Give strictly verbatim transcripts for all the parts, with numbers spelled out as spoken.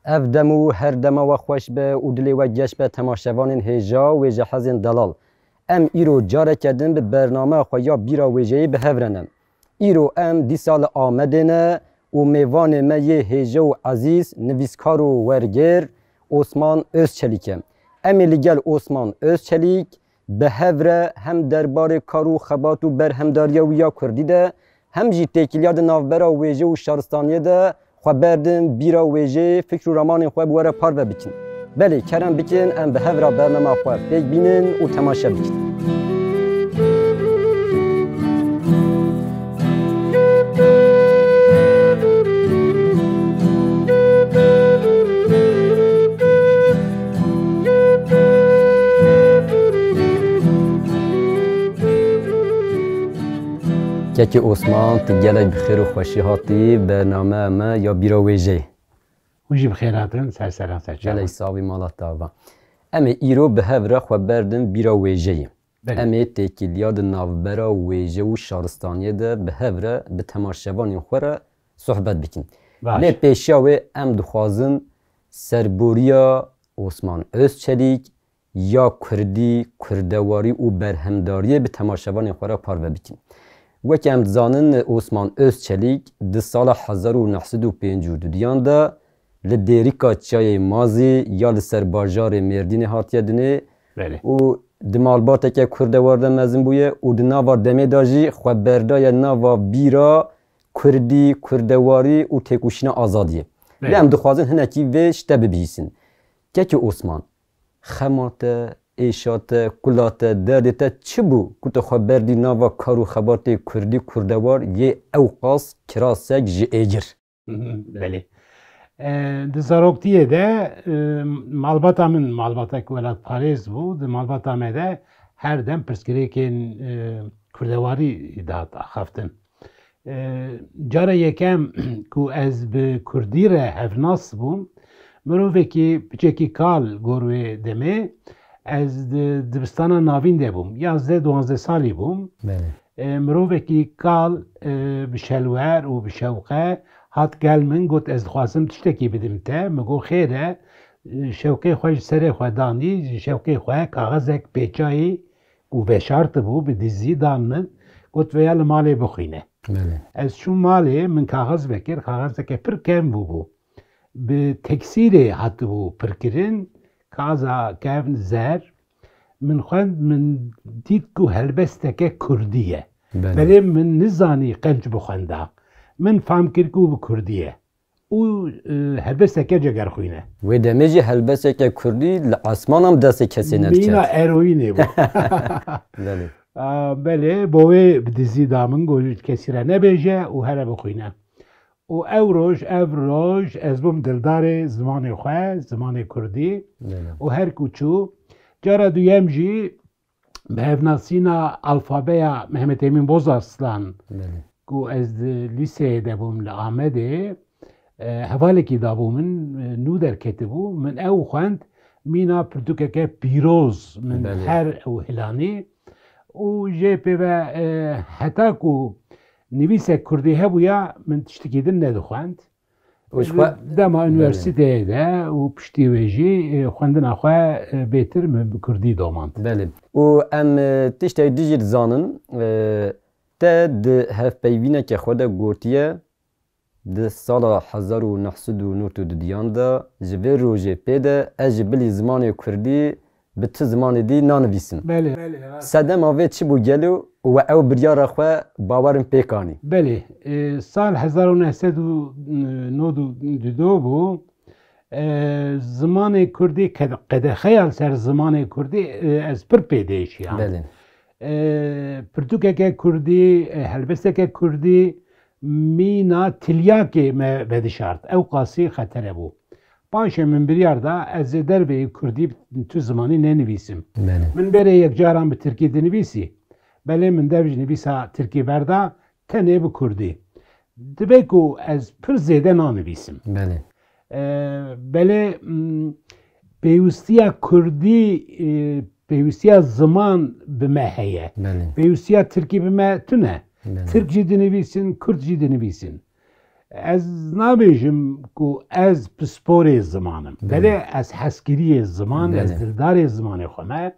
Ev dem û her dema we xweş be û dilê we geş be temaşevanên hêja û wêjehezên delal. Em îro careke din bi bernameya xwe ya Bîra Wêjeyê bi hev re ne. Îro em dîsa li Amedê ne û mêvanê me yê hêja û ezîz, nivîskar û wergêr Osman Özçelîk e. Em ê li gel Osman Özçelîk bi hev re hem derbarê kar û xebat û berhemdariya wî ya kurdî de, hem jî têkiliya di navbera wêje û şaristaniyê de xwe berdin bîra wêjeyê, fikr û ramanên xwe bi we re parve bikin. Belê, kerem bikin, em bi hev re bernama xwe pêk bînin û temaşe bikin. Kekê Osman, tu gelek bi xêr û xweşî hatî bernameya me ya Bîra Wêjeyê. Hûn jî bi xêr hatin, ser seran, ser çavan. Gelek sax bî, mala te ava. Em ê îro bi hev re xwe berdin bîra wêjeyê. Belê. Em ê têkiliya di navbera wêje û şaristaniyê de bi hev re bi temaşevanên xwe re sohbet bikin. Baş. Lê pêşiya wê em dixwazin serboriya Osman Özçelîk ya kurdî, kurdewarî û berhemdariyê bi temaşevanên xwe re parve bikin. Weke em dizanin, Osman Özçelîk di sala hezar û neh sed û pêncî û duyan de li Dêrika Çiyayê Mazî ya li ser bajarê Mêrdînê hatiye dinê Belê. û di malbateke kurdewar de mezin bûye û di nava demê de jî xwe berdaye nava bîra kurdî, kurdewarî û têkoşîna azadiyê. Belê. Lê em dixwazin hinekî vê ji te bibihîsin. Kekê Osman, xema te, êşa te, kula te, derdê te çi bû ku tu xwe berdî nava kar û xebatê kurdî, kurdewar yê ewqas kirasek ji êgir? Belê. E, di zaroktiyê de, e, malbata min malbatek welatparêz bû. Di malbata me de her dem pirsgirêkên, e, kurdewarî dihat axaftin. E, cara yekem ku ez bi kurdî re hevnas bûm, mirovekî piçekî kal gor wê demê, ez di dibistana navîn de bûm, yazdeh duwazdeh salî bûm. Belê. E, mirovekî kal, e, bi şelwer û bi şewqe hat gel min, got, "Ez dixwazim tiştekî bidim te." Min got, "Xêr e." E, şewqê xwe ji serê xwe danî, ji şewqê xwe kaxezek pêçayî û veşartibû, bi dizî dan min, got, "Veya li malê bixwîne." Belê. Ez çûm malê, min kaxez vekir, kaxezeke pir kevn bûbû. Bi teksîrê hatibû pirkirin, kaxeza kevn zer, min xwend, min dît ku helbesteke kurdî ye. Belê. Belê min nizanî qenc bixwenda. Min fam kir ku bi kurdî ye. Û, e, helbesteke cegerxwîn e. Wê demê jî helbesteke kurdî li esmanan bi destê kesê nediket. Mîna eroînê bû. Belê. A, belê, bo wê bi dizî da min, got, "Ji kesî re nebêje û here bixwîne." Û ew roj, ev roj ez bûm dildarê zimanê xwe, zimanê kurdî. Belê. Û her ku çû, cara duyem jî bi hevnasîna alfabeya Mehmet Emîn Bozarslan, Belê. ku ez di lîseyê de bûm li Amedê, e, hevalekî dabû min, e, nû derketibû. Min ew xwend, mîna pirtûkeke pîroz min Belê. her ew hilanî. Û jê pê ve, e, heta ku nivîsek kurdî hebûya, min tiştekî din nedixwend. Û ji xwe Dema Belê. unîversîteyê de û piştî wê jî, e, xwendina xwe, e, bêtir min bi kurdî domand. Belê. Û em, e, tiştek dî jî dizanin, e, te di hevpeyvîneke xwe de gotiye, di sala hezar û neh sed û nod û dudiyan de, "Ji vê rojê pê de ez ji bilî zimanê kurdî bi tu zimanê dî nanivîsim." Belê. Belê, rast. Sedema vê çi bû gelo û we ew biryara xwe bawerin pêk anî? Belê. E, sal hezar û neh sed û nod û du bû. E, zimanê kurdî, ked-, qedexeya li ser zimanê kurdî, e, ez pir pê diêşiyam. Belê. E, pirtûkeke kurdî, e, helbesteke kurdî, mîna tilyakê me vedişart. Ew qasî xetere bû. Paşê min biryar da ez ê derveyî kurdî bi tu zimanî nenivîsim. Belê. Min berê yek caran bi tirkî dinivîsî. Belê min dev ji nivîsa tirkî berda, tenê bi kurdî. Dibe ku ez pir zêde nanivîsim. Belê. E, belê, m, pêwîstiya kurdî, e, pêwîstiya ziman bi me heye. Belê. Pêwîstiya tirkî bi me tune. Belê. Tirk jî dinivîsin, kurd jî dinivîsin. Ez nabêjim ku ez pisporê ziman im. Belê. Belê ez hezkiriyê ziman, ez Belê. dildarê zimanê xwe me.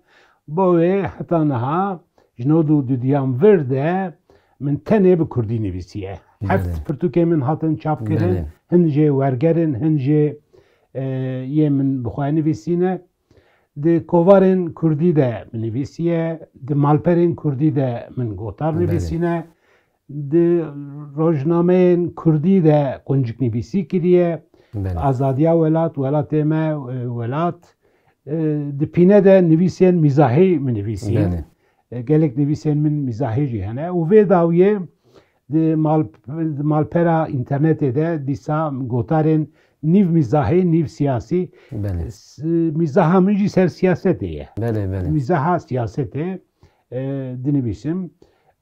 Bo wê heta niha ji nod û dudiyan vir de min tenê bi kurdî nivîsiye. Heft Belê. pirtûkê min hatin çap kirin, Belê. hin jê werger in, hin jê, e, yê min bi xwe nivîsîne. Di kovarên kurdî de min nivîsiye, di malperên kurdî de min gotar Belê. nivîsîne, di rojnameyên kurdî de qunciknivîsî kiriye. Belê. Azadiya welat, welatê me, e, welat. E, di pîne de nivîsên mîzahî min nivîsîn. Belê. E, gelek nivîsên min mîzahî jî hene. Û vê dawiyê di mal-, di malpera înternetê de dîsa gotarên nîv mîzahî, nîv siyasî. Belê. S-, mîzaha min jî ser siyasetê ye. Belê, belê. Mîzaha siyasetê, e, dinivîsim.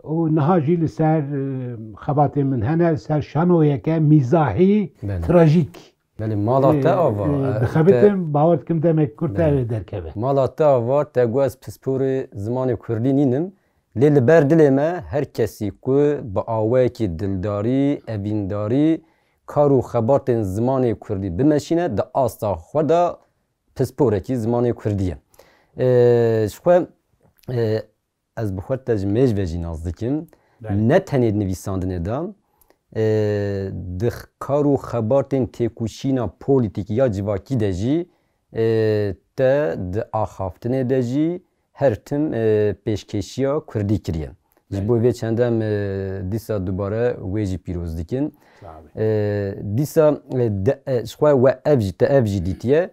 Û niha jî li ser, e, xebatê min hene, li ser şanoyeke mîzahî Belê. trajîk. Belê, mala te Ê, ava, ê, e, dixebitim, te bawer dikim demek kurt Belê. ev ê derkeve. Mala te ava, te got ez pisporê zimanê kurdî nînim. Lê li ber dilê me her kesî ku bi awayekî dildarî, evîndarî kar û xebatên zimanê kurdî bimeşîne, di asta xwe de pisporekî zimanê kurdî ye. E, ji xwe, e, ez bi xwe te ji mêj ve jî nas dikim. Belê. Ne tenê di nivîsandinê de, e, di kar û xebatên têkoşîna polîtîk ya civakî de jî, e, te di axaftinê de jî her tim, e, pêşkêşiya kurdî kiriye. Ji Belê. bo vê çende em, e, dîsa dubare wê jî pîroz dikin. Sağ ol. E, dîsa, e, de, e, ji xwe we ev jî, te ev jî dîtiye.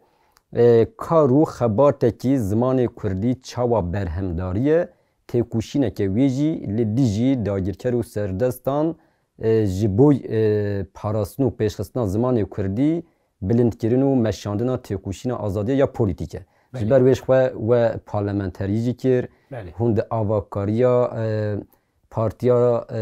E, kar û xebatekî zimanê kurdî çawa berhemdarî ye, têkoşîneke wê jî li dijî dagirker û serdestan, e, ji bo, e, parastin û pêşxistina zimanê kurdî, bilindkirin û meşandina têkoşîna azadiya ya polîtîk e. Ji Belê. ber wê ji xwe we parlamenterî jî kir, Belê. hûn di avakariya, e, partiya, e,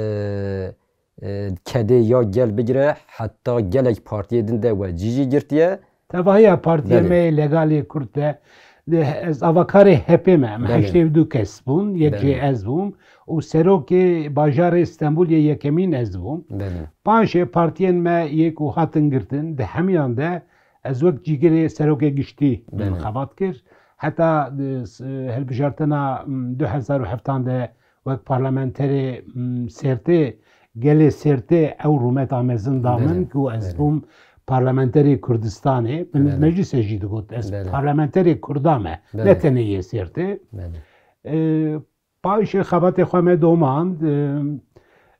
e, kedê ya gel bigire, heta gelek partiyê din de we cî jî girtiye. Tevahiya partiyê Belê. me yê Legalê Kurd de, de ez avakarê H P me, em Belê. heştê û du kes bûn, yek Belê. jê ez bûm û serokê bajarê Stenbul yê yekemîn ez bûm. Belê. Paşê partiyên me yê ku hatin girtin, di hemiyan de ez wek cîgirê serokê giştî min Belê. xebat kir. Heta di s-, hilbijartina, m, du hezar û heftan de wek parlamenterê, m, Sêrtê, gelê Sêrtê ew rûmeta mezin da min Belê, ku ez belê. bûm parlamenterê Kurdistanê. Min Belê. meclise jî digot, ez Belê. parlamenterê Kurda me, Belê. ne tenê yê Sêrtê. Belê. E, paşê xebatê xwe me domand, e,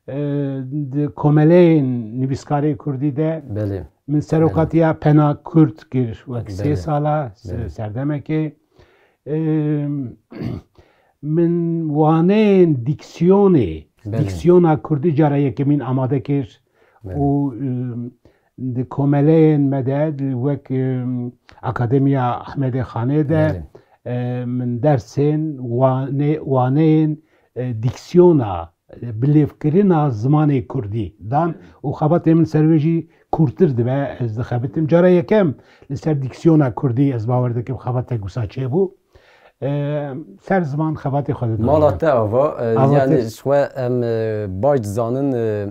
e, di komeleyên nivîskarê Kurdî de Belê. min Belê. serokatiya Pena Kurd kir wek sê Belê. sala, se-, Belê. serdemekê. E, min waneyên dîksiyonê, Belê. dîksiyona kurdî cara yekemîn amade kir Belê. û, e, di komeleyên me de, di wek, e, Akademiya Ehmedê Xanê de, Belê. e, min dersên wane-, waneyên, e, dîksiyona, e, bilêvkirina zimanê kurdî dan û xebatê min ser wê jî kûrtir dibe. Ez dixebitim. Cara yekem li ser dîksiyona kurdî ez bawer dikim xebatek wisa çêbû. E, ser ziman xebatê xwe didom. Mala te ava, e, Ava yanî te- ji xwe em, e, baş dizanin, e,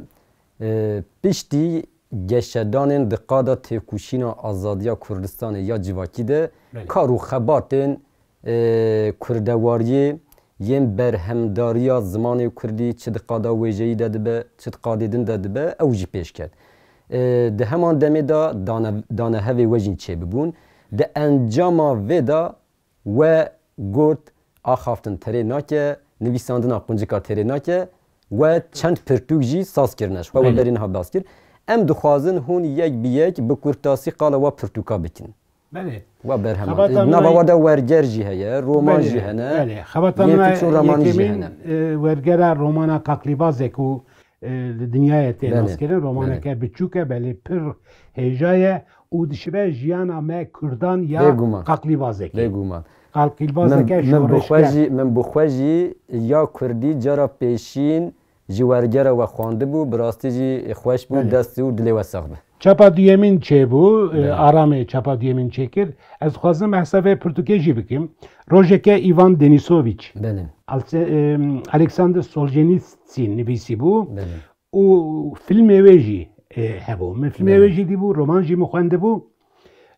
e, piştî geşedanên di qada têkoşîna azadiya Kurdistanê ya civakî de Belê. kar û xebatên, e, kurdewariyê yên berhemdariya zimanê kurdî çi di qada wêjeyî de dibe, çi di qadê din de dibe, ew jî pêş ket. E, di heman demê de dane, danehevê we jî çêbibûn. Di encama vê de we got, axaftin terê nake, nivîsandina quncika terê nake, we çend pirtûk jî saz kirine. Ji xwe we Belê. berî niha behs kir. Em dixwazin hûn yek bi yek bi kurtasî qala we pirtûka bikin. Belê. We berheman. Xebata Di nava me we de werger jî heye, roman Belê, jî hene, belê. Xebata yê me fikr û romanî jî yekemîn, hene. e, wergera romana Kaklîbazê ku, e, li dinyayê tê Belê, naskirin, belê. romaneke biçûk e, belê pir hêja ye û dişibe jiyana me Kurdan ya Bêguman. Kaklîbazekê. Bêguman. Kaklîbazeke Min, min bi xwe şoreşger. jî, min bi xwe jî ya Kurdî cara pêşîn ji wergera we xwendibû, bi rastî jî xweş bû, Belê. dest û dilê we sax be. Çapa duyemîn çêbû, e, Belê. Aramê çapa duyemîn çêkir. Ez dixwazim behsa vê pirtûkê jî bikim. Rojeke Ivan Denisovic, Belê. Alse-, e, Alexander Solzhenitsyn nivîsîbû Belê. û filmê wê jî, e, hebû. Min fîlmê wê jî dîbû, roman jî min xwendibû.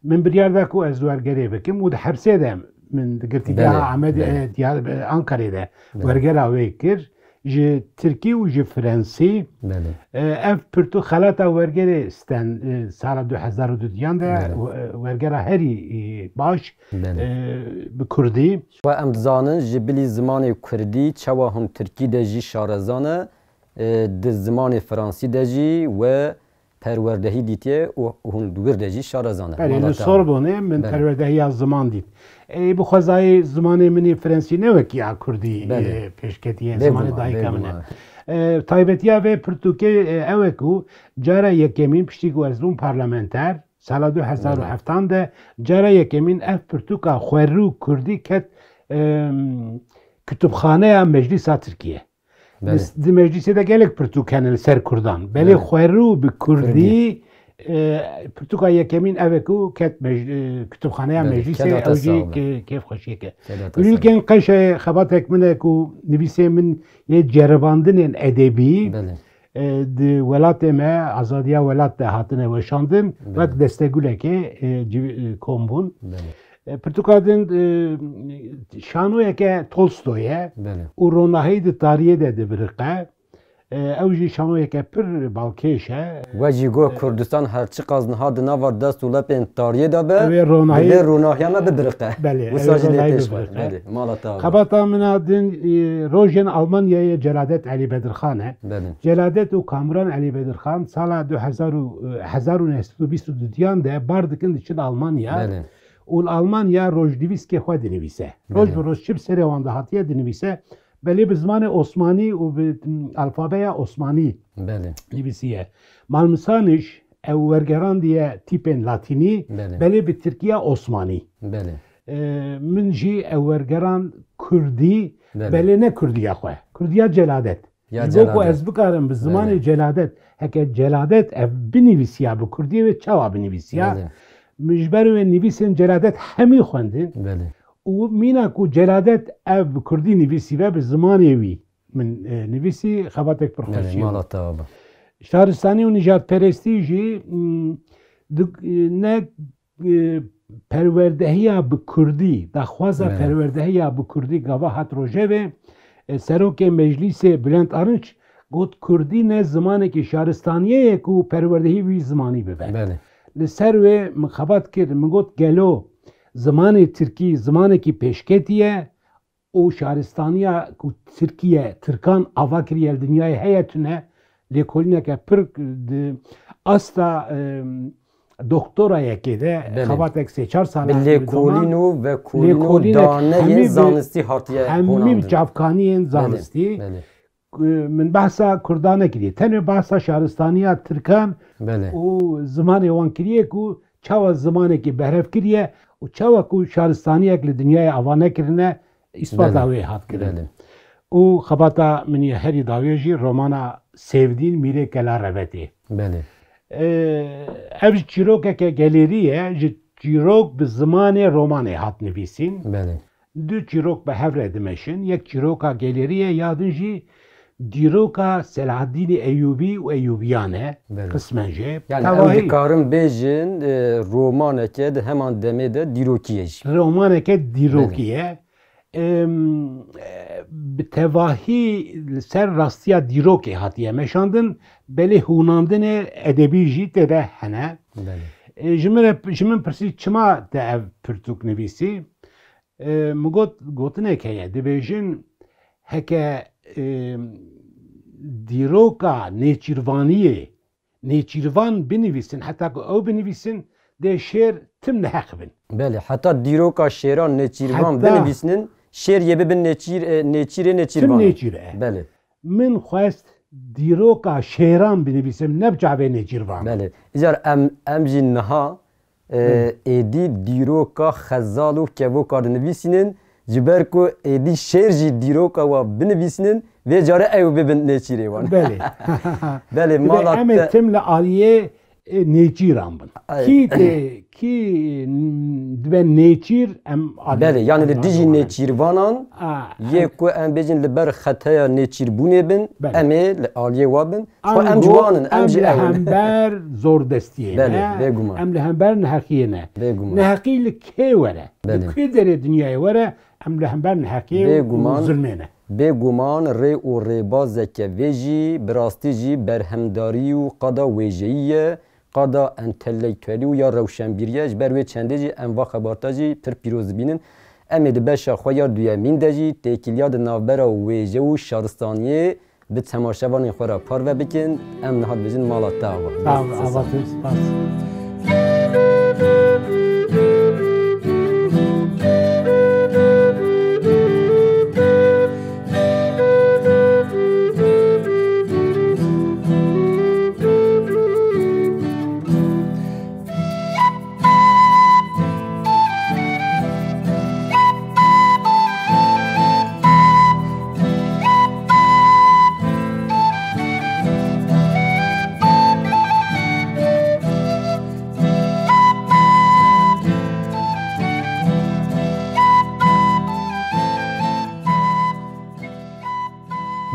Min biryar da ku ez wergerê bikim û di hepsê de min di girtîgeha Belê, Amedê, belê. e, Diyar-, e, Ankarê de Belê. wergera wê kir. Ji tirkî û ji frensî. Belê. E, ev pirtûk xelata wergerê Sten, e, sala du hezar û dudiyan de Belê. we-, wergera herî, e, baş, Belê. e, bi kurdî. Xwe em dizanin ji bilî zimanê kurdî çawa hûn tirkî de jî şarezan e, e, di zimanê fransî de jî we perwerdehî dîtiye û hûn li wir de jî şarezan e. Belê, Mala li te Sorbonê min Belê. perwerdehiya ziman dît. Ê, bi xwezayê zimanê min ê frensî ne wekî ya kurdî, Belê. e, pêşketiye, Bê zimanê guman, dayika bê min e. guman. E, taybetiya vê pirtûkê, e, ew e ku cara yekemîn piştî ku ez bûm parlamenter, sala du hezar û heft de cara yekemîn ev pirtûka xwerû kurdî ket, em, kutubxaneya Meclîsa Tirkiye. Belê. Di, di meclîsê de gelek pirtûk hene li ser kurdan. Belê Belê. xwerû bi kurdî, Kurdî. e, pirtûka yekemîn ev e ku ket mec-, e, kutubxaneya Belê, meclîsê keda te ew jî sağ be. ke-, kêfxweşiyeke. Keda te sağ be. Gulîlkên Qeşe xebatek min e ku nivîsê min yê ceribandinên edebî, Belê. e, di welatê me, azadiya welat de hatine weşandin, Belê. wek destegulekê, e, civ-, e, kom bûn. Belê. E, pirtûka din, e, şanoyeke Tolstoy e Belê. û ronahî di tariyê de dibiriqe. E, ew jî şanoyeke pir balkêş e. We jî got, Kurdistan her çiqas niha di nava dest û lepên tariyê de be, Ew ê ronahî divê ronahiya me bibiriqe. Belê, Wisa ew ê jî lê ronahî têş be. bibiriqe. Belê, mala te ava. Xebata min a din, e, rojên Almanyayê Celadet Elî Bedirxan e. Belê. Celadet û Kamuran Elî Bedirxan sala du hezar û, e, hezar û neh sed û bîst û dudiyan de bar dikin diçin Almanya. Belê. Û li Almanya rojnivîskê xwe dinivîse. Roj Belê. bi roj çi bi serê wan de hatiye dinivîse, belê bi zimanê Osmanî û bi, m, alfabeya Osmanî Belê. nivîsiye. Malmîsanîş ew wergerandiye tîpên latînî, Belê. belê bi tirkiya Osmanî. Belê. E, min jî ew wergeran kurdî, Belê. belê ne kurdiya xwe. Kurdiya Celadet. Ya Ji bo ku Celadet. ez bikarim bi zimanê Belê. Celadet, heke Celadet ev binivîsiya bi kurdiyê wê çawa binivîsiya? Belê. Min ji ber wê nivîsên Celadet hemî xwendin. Belê. Û mîna ku Celadet ev bi kurdî nivîsîbe bi zimanê wî min, e, nivîsî xebatek pir Belê, xweşî. mala te ava. Şaristanî û nijadperestî jî, m, di, e, ne e, perwerdehiya bi kurdî, daxwaza Belê. perwerdehiya bi kurdî gava hat rojevê, e, Serokê Meclîsê Bülent Arınç got, Kurdî ne zimanekî şaristaniyê ye ku perwerdehî wî zimanî bibe. Belê. Li ser wê min xebat kir, min got, gelo zimanê tirkî zimanekî pêşketî ye, û şaristaniya ku Tirkiye, Tirkan ava kiriye li dinyayê heye tune, lêkolîneke pir di asta, em, doktorayekê de Belê. xebatek sê çar sala Bi lêkolîn û vekolîn û lêkolînek daneyên hemî bi, zanistî hatiye hemî honandin. bi çavkaniyên Belê, zanistî. belê. Ku min behsa Kurdan nekiriye. Tenê behsa şaristaniya Tirkan Belê. û zimanê wan kiriye ku çawa zimanekî berhev kiriye û çawa ku şaristaniyek li dinyayê ava nekirine, îsbata Belê. wê hat kirin. Belê. Û xebata min yê herî dawiyê jî romana Sevdîn Mîrê Kela Revetê. Belê. Ee, ev ji çîrokeke gelêrî ye, ji çîrok bi zimanê romanê hat nivîsîn. Belê. Du çîrok bi hev re dimeşin. Yek çîroka gelêrî ye, ya din jî dîroka Selahaddînê Eyûbî û Eyûbiyan e. Belê. Qismen jî. Yani Tevahî. em dikarin bêjin, e, romaneke di heman demê de dîrokî ye jî. Romaneke dîrokî Belê. ye. Em, e, bi tevahî li ser rastiya dîrokê hatiye meşandin, belê hûnandinê edebî jî tê de hene. Belê. E, ji min re, ji min pirsî çima te ev pirtûk nivîsî? E, min got, gotinek heye, dibêjin heke, e, dîroka nêçîrvaniyê nêçîrvan binivîsin, heta ku ew binivîsin, dê şêr tim neheq bin. Belê, heta dîroka şêran nêçîrvan Heta binivîsinin, şêr yê bibin nêçîr, e, nêçîrê Tim nêçîrvan. nêçîr e. Belê. Min xwest dîroka şêran binivîsim, ne bi çavê nêçîrvan. Belê. Îcar em, em jî niha, e, Belê. êdî dîroka xezal û kevoka dinivîsînin, ji ber ku êdî şêr jî dîroka wa binivîsînin, vê care ew bibin nêçîrê wan. Belê. Belê, Dibe mala em ê te- tim li aliyê ê nêçîran bin. Ay. Kî tê, kî n-, dibe nêçîr, em Belê, yani li dijî nêçîrvanan A, yê em ku em bêjin li ber xeteya nêçîrbûnê bin, Belê. Em ê li aliyê wa bin. Xwe em ji Ango wan in, em em jî li ew in. Hember zordestiyê Belê, ne, bêguman. Em li hember neheqiyê ne. Bêguman. Neheqî li kê were? Li Belê. Kê derê dinyayê were, em li hember neheqiyê û Bêguman. Zulmê ne. Bêguman rê û rêbazeke vê jî bi rastî jî berhemdarî û qada wêjeyî ye, qada entelektuelî û ya rewşenbîrî ye. Ji ber wê çendê jî em va xebata jî pir pîroz dibînin. Em ê di beşa xwe ya duyemîn de jî têkiliya di navbera wêje û şaristaniyê bi temaşevanên xwe re parve bikin. Em niha dibêjin mala te ava. Sağ ol, Dest ava sağ. Spas.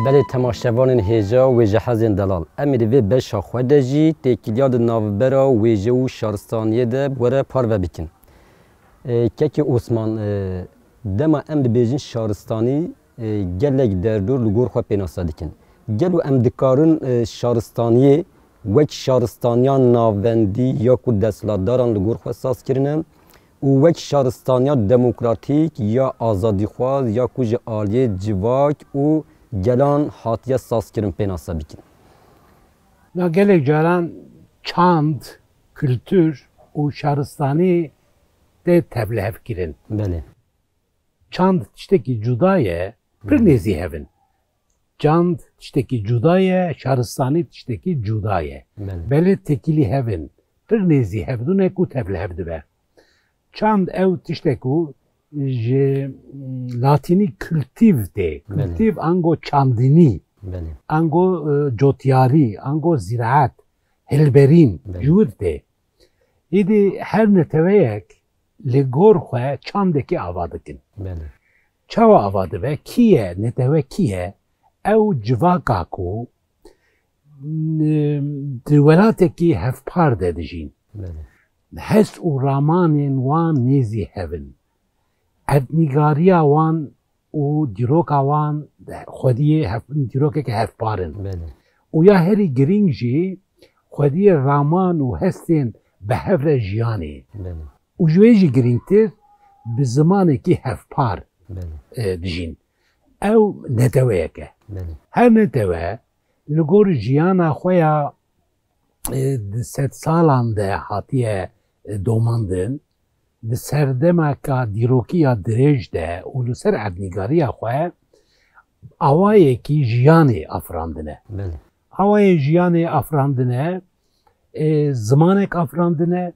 Belê temaşevanên hêja û wêjehezên delal, em ê di vê beşa xwe de jî têkiliya di navbera wêje û şaristaniyê de bi we re parve bikin. E, Kekê Osman, e, dema em dibêjin şaristanî, e, gelek derdor li gor xwe pênase dikin. Gelo em dikarin, e, şaristaniyê wek şaristaniya navendî ya ku desthilatdaran li gor xwe saz kirine û wek şaristaniya demokratîk ya azadîxwaz ya ku ji aliyê civak û gelan hatiye sazkirin pênase bikin? Na gelek caran çand, kultur û şaristanî tê tevlihev kirin. Belê. Çand tiştekî cuda ye, pir Hı. nêzî hev in. Çand tiştekî cuda ye, şaristanî tiştekî cuda ye. Belê. Belê têkilî hev in, pir nêzî hevdû ne ku tevlihev dibe. Çand ew tiştek û ji, mm, latînî kultîv tê. Belê. Kultîv ango çandinî, Belê. Ango, e, cotyarî, ango zîraet, hilberîn, Belê. Ji wir tê. Îdî her neteweyek li gor xwe çandekî ava dikin. Belê. Çawa ava dibe? Kî ye? Netewe kî ye? Ew civaka ku, n-, di welatekî hevpar de dijîn. Belê. Hest û ramanên wan nêzî hev in. Erdnîgariya wan û dîroka wan xwediyê hev-, dîrokeke hevpar in. Belê. Û ya herî girîng jî xwediyê raman û hestên bi hev re jiyanê. Belê. Û ji wê jî girîngtir bi zimanekî hevpar, Belê. E, dijîn. Ew neteweyek e. Belê. Her netewe li gor jiyana xwe ya, e, di sedsalan de hatiye, e, domandin, di serdemeka dîrokî ya dirêj de û li ser erdnîgariya xwe awayekî jiyanê afirandine. Belê. Awayê jiyanê afirandine, e, zimanek afirandine,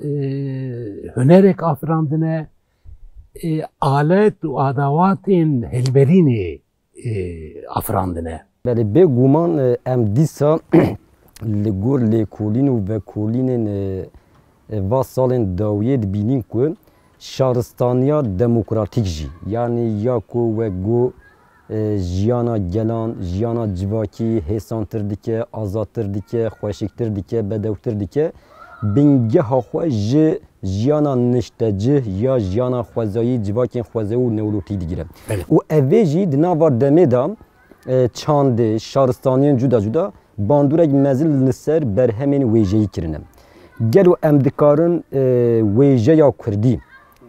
e, hunerek afirandine, e, alet û adawatên hilberînê, e, afirandine. Belê, bêguman, e, em dîsa li gor lêkolîn û vekolînên, e, e, va salên dawiyê dibînin ku şaristaniya demokratîk jî, yanî ya ku wek got, e, jiyana gelan, jiyana civakî hêsantir dike, azadtir dike, xweşiktir dike, bedewtir dike, bingeha xwe ji jiyana niştecih ya jiyana xwezayî, civakên xwezayî û newlotî digire. Belê. Û ev ê jî di nava demê de, e, çandê, şaristaniyên cuda cuda bandorek mezin li ser berhemên wêjeyî kirine. Gelo em dikarin, e, wêjeya kurdî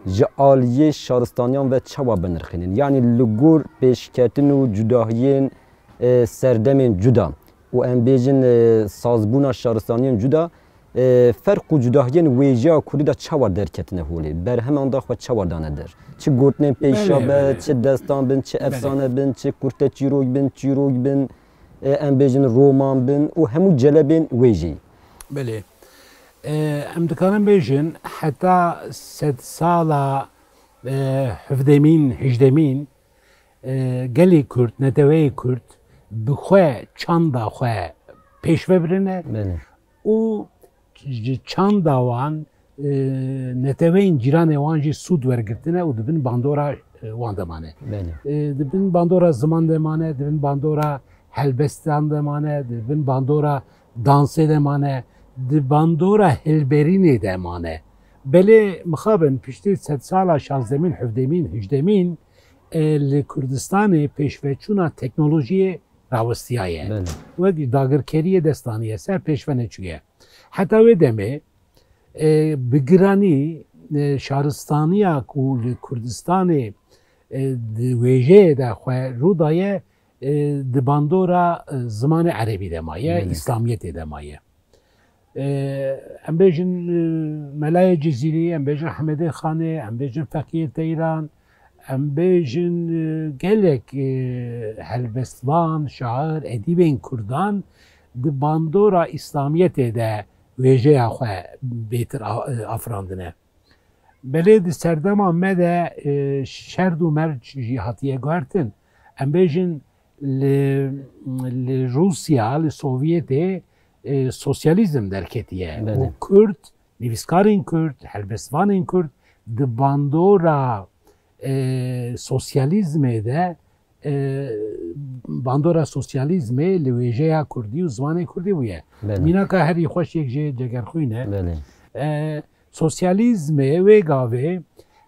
ji aliyê şaristaniyan ve çawa binirxînin? Yanî li gor pêşketin û cudahiyên, e, serdemên cuda û em bêjin, e, sazbûna şaristaniyên cuda, e, ferq û cudahiyên wêjeya kurdî de çawa derketine holê? Berheman de xwe çawa dane der? Çi gotinên pêşa Belê, be, belê. Çi destan bin, çi Belê. Efsane bin, çi kurte çîrok bin, çîrok bin, e, em bêjin roman bin û hemû celebên wêjeyî. Belê. E, em dikarin bêjin heta sedsala, e, hevdemîn, hejdemîn, e, gelê Kurd, neteweyê Kurd bi xwe çanda xwe pêş ve birine Belê. Û ji çanda wan, e, neteweyên cîranê wan jî sûd wergirtine û di bin bandora, e, wan de mane. Belê. E, di bin bandora ziman de mane, di bin bandora helbestan de mane, di bin bandora dansê de mane, di bandora hilberînê de mane. Belê mixabin piştî sedsala şazdemîn, hevdemîn, hejdemîn, e, li Kurdistanê pêşveçûna teknolojiyê rawestiyaye. Belê. Wek dagirkeriyê dest daniye ser, pêş ve neçûye. Heta wê demê, e, bi giranî, e, şaristaniya ku li Kurdistanê, e, di wêjeyê de xwe rû daye, e, di bandora, e, zimanê erebî de maye, Belê. Îslamiyetê de maye. E, em bêjin, e, Melayê Cizîrî, em bêjin Hemedê Xanê, em bêjin Feqiyê Teyran, em bêjin, e, gelek, e, helbestvan, şair, edîbên Kurdan di bandora Îslamiyetê de wêjeya xwe bêtir a-, e, afirandine. Belê di serdema me de, e, şerd û merc jî hatiye guhertin. Em bêjin li, li Rûsya, li Sovyetê, e, sosyalîzm derketiye. Belê. Û Kurd, nivîskarên Kurd, helbestvanên Kurd di bandora, e, sosyalîzmê de, e, bandora sosyalîzmê li wêjeya Kurdî û zimanê Kurdî bûye. Belê. Mînaka herî xweş yek jê Cegerxwîn e. Belê. E, Sosyalîzmê wê gavê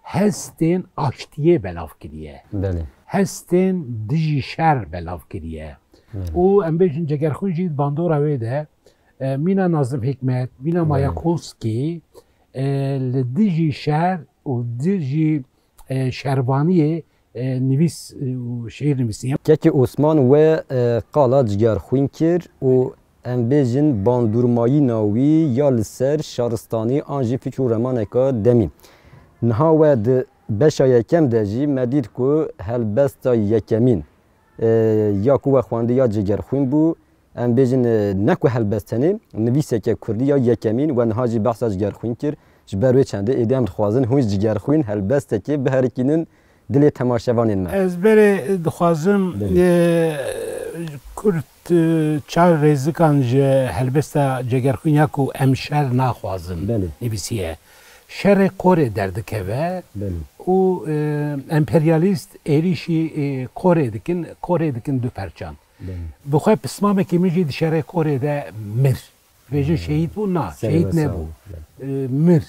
hestên aştiyê belav kiriye. Belê. Hestên dijî şer belav kiriye. Belê. Û em bêjin Cegerxwîn jî bandora wê de, e, mîna Nazim Hikmet, mîna Belê. Mayakovskî, e, li dijî şer û dijî, e, şervaniyê, e, nivîs, e, û şiîr nivîsiye. Kekê Osman we, e, qala Cigerxwîn kir û em bêjin bandormayîna wî ya li ser şaristanî an jî fikr û remaneka demî. Niha we di beşa yekem de jî me dît ku helbesta yekemîn, e, ya ku we xwendî ya Cigerxwîn bû. Em bêjin, e, ne ku helbest tenê, nivîseke kurdî ya yekemîn we niha jî behsa Cigerxwîn kir. Ji ber wê çendê êdî em dixwazin hûn ji Cigerxwîn helbestekê biherikînin dilê temaşevanên me. Ez berê dixwazim, Belê. e, kurt, e, çar rêzikan ji helbesta Cegerxwîn ya ku Em şer naxwazin Belê. nivîsiye. Şerê Korê derdikeve Belê. û, e, emperyalîst êrîşî, e, Korê dikin, Korê dikin du perçan. Belê. Bi xwe pismamekî min jî di şerê Korê de mir. Bêjin şehîd bû? Na, Serê şehîd we sağ nebû. ol. Belê. E, mir.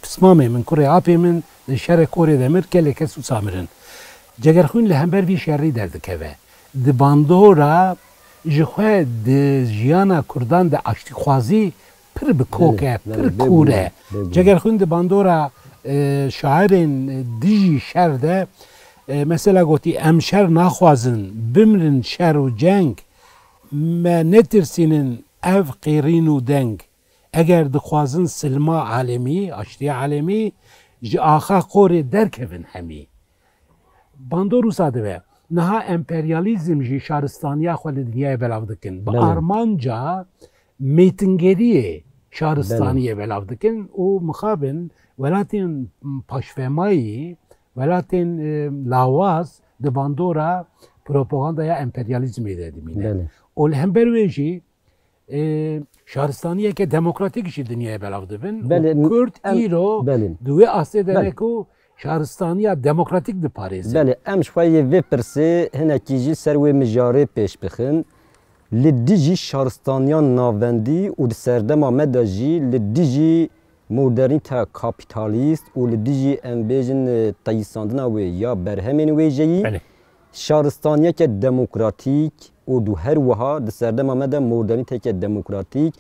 Pismamê min, kurê apê min di şerê Korê de mir, gelek kes wisa mirin. Cegerxwîn li hember vî şerî derdikeve. Di bandora ji xwe di jiyana Kurdan de aştîxwazî pir bi kok e, Belê, pir belê, kûr e. bêguman, bêguman. Cegerxwîn di bandora, e, şairên dijî şer de, e, mesela gotî, Em şer naxwazin, bimrin şer û ceng, me netirsînin ev qêrîn û deng. Eger dixwazin silma alemî, aştiya alemî, ji axa Qorê derkevin hemî. Bandor wisa dibe. Niha emperyalîzm jî şaristaniya xwe li dinyayê belav dikin. Bi Belê. armanca mêtingeriyê şaristaniyê Belê. belav dikin û mixabin welatên paşvemayî, welatên, e, lawaz di bandora propagandaya emperyalîzmê de dimîne. Belê. Û li hember wê jî, e, şaristaniyeke demokratîk jî dinyayê belav dibin. Belê, Û Kurd em, îro belê. di wê astê de Belê. ne ku şaristaniya demokratîk diparêzin. Belê, em ji xwe yê vê pirsê hinekî jî ser wê mijarê pêş bixin. Li dijî şaristaniya navendî û di serdema me de jî li dijî modernîteya kapîtalîst û li dijî, em bêjin, e, teyîsandina wê ya berhemên wêjeyî, Belê. şaristaniyeke demokratîk û du her wiha di serdema me de modernîteke demokratîk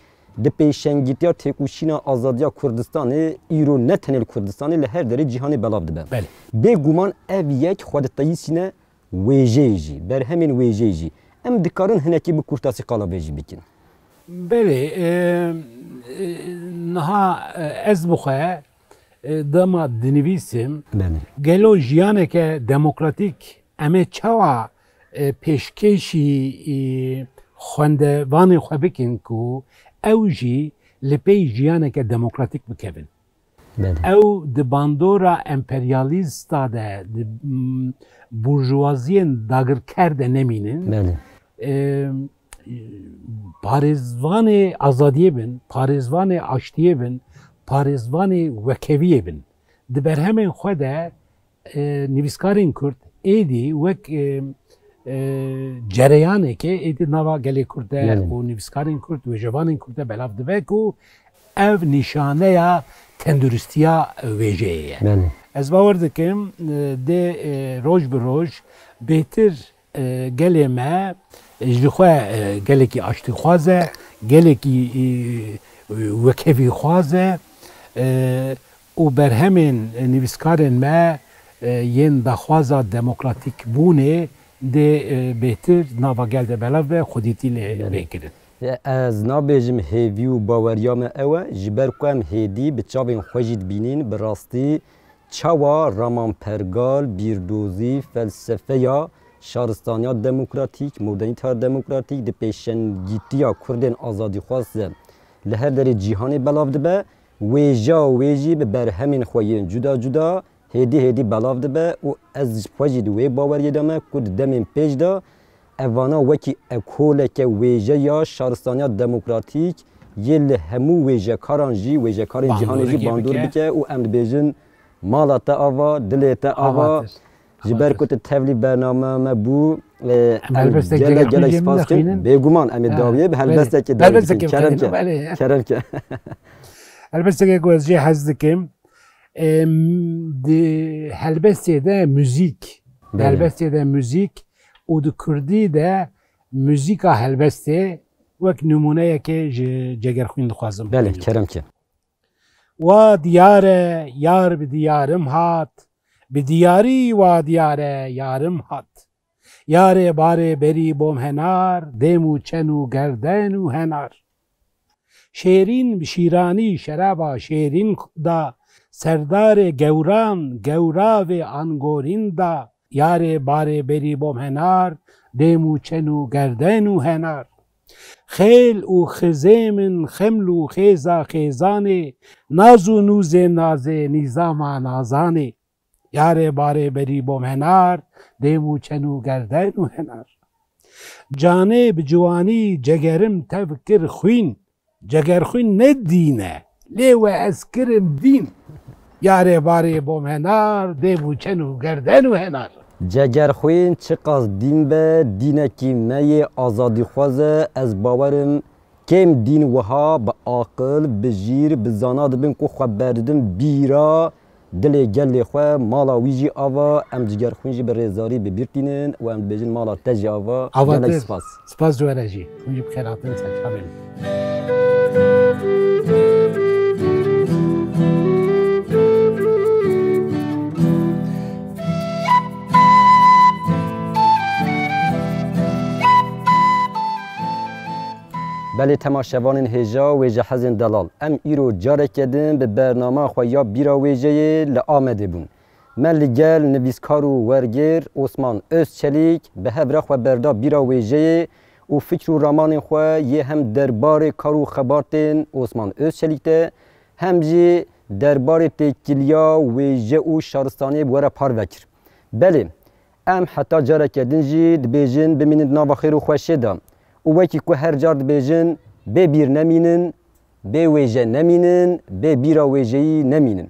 di pêşengîtiya têkoşîna azadiya Kurdistanê îro ne tenê li Kurdistanê, li her derê cîhanê belav dibe. Belê. Bêguman ev yek xwe diteyîsîne wêjeyê jî, berhemên wêjeyê jî. Em dikarin hinekî bi kurtasî qala vê jî bikin. Belê, e, e, niha, e, ez bi xwe, e, dema dinivîsim, Belê. gelo jiyaneke demokratîk em ê çawa, e, pêşkêşî, e, xwendevanê xwe bikin ku ew jî li pey jiyaneke demokratîk bikevin? Belê. Ew di bandora emperyalîsta de, di, mm, burjuwaziyên dagirker de nemînin. Belê. Em, parêzvanê azadiyê bin, parêzvanê aştiyê bin, parêzvanê wekheviyê bin. Di berhemên xwe de, e, nivîskarên Kurd êdî wek, e, e, cereyaneke êdî nava gelê Kurd de Belê. û nivîskarên Kurd, wêjevanên Kurd de belav dibe ku ev nîşaneya tenduristiya wêjeyê ye. Belê. Ez bawer dikim, e, dê, e, roj bi roj bêtir, e, gelê me ji xwe, e, gelekî aştîxwaz e, gelekî, e, wekhevîxwaz e, e, û berhemên nivîskarên me, e, yên daxwaza demokratîkbûnê dê, e, bêtir nava gel de belav be, xwedîtî lê Belê. bê kirin. Ez nabêjim hêvî û baweriya me ew e, ji ber ku em hêdî bi çavên xwe jî dibînin, bi rastî çawa raman pergal, bîrdozî, felsefeya şaristaniya demokratîk, modernîteya demokratîk di pêşengîtiya Kurdên azadîxwaz de li her derê cîhanê belav dibe, wêjeya wê jî bi berhemên xwe yên cuda cuda hêdî hêdî belav dibe û ez xwe jî di wê baweriyê de me ku di demên pêş de evana wekî ekoleke wêje ya şaristaniya demokratîk yê li hemû wêjekaran jî, wêjekarên cîhanê jî Bandorikê bandor bike. bike û em dibêjin mala te ava, dilê te ava. Avatir. Ji ber Avatir. ku tu tevlî bername me bû, e, Em em helbestek gelek, Cegerxwîn gelek jê min spas dikin. dixwînin? Bêguman em ê Ha, dawiyê bi belê. helbestekê dawî Helbestekê dikin. Kerem ke. bixwînin, belê. Kerem ke. Helbestekê ku ez jê hez dikim, em, di helbestê de muzîk, di Belê. helbestê de muzîk û di kurdî de muzîka helbestê wek nimûneyekê ji Cegerxwîn dixwazim Belê, bixwînim. kerem ke. Wa diyar e, yar bi diyarim hat, bi diyarî wa diyar e, yarim hat. Yarê barê berî bom henar, dêm û çen û gerden û henar. Şêrîn bi şîranî şeraba şêrîn da, serdarê gewran gewravê angorîn da. Yarê barê berî bom henar, dêm û çen û gerden û henar. Xêl û xizê min xeml û xêza xêzanê, naz û nûzê nazê nîzama nazanê. Yarê barê berî bom henar, dêm û çen û gerden û henar. Canê bi ciwanî cegerim tev kir xwîn. Cegerxwîn ne dîn e, lê we ez kirim dîn. Yarê barê bom henar, dêm û çen û gerden û henar. Cegerxwîn çiqas dîn be, dînekî me yê azadîxwaz e, ez bawerim kêm dîn wiha bi aqil, bi jîr, bi zana dibin ku xwe berdidin bîra dilê gelê xwe, mala wî jî ava, em Cigerxwîn jî bi rêzdarî bi bîr tînin û em dibêjin mala te jî ava. Avatir. Gelek spas. Spas ji we re jî. Hûn jî bi xêr hatin ser çavên min. Belê temaşevanên hêja wêjehezên delal, em îro careke din bi bernama xwe ya Bîra Wêjeyê li Amedê bûn. Me li gel nivîskar û wergêr Osman Özçelîk bi hev re xwe berda bîra wêjeyê û fikr û ramanên xwe yê hem derbarê kar û xebatên Osman Özçelîk de hem jî derbarê têkiliya wêje û şaristaniyê bi we re parve kir. Belê, em heta careke din jî dibêjin bimînin di nava xêr û xweşê de û wekî ku her car dibêjin bê bîr nemînin, bê wêje nemînin, bê bîra wêjeyî nemînin.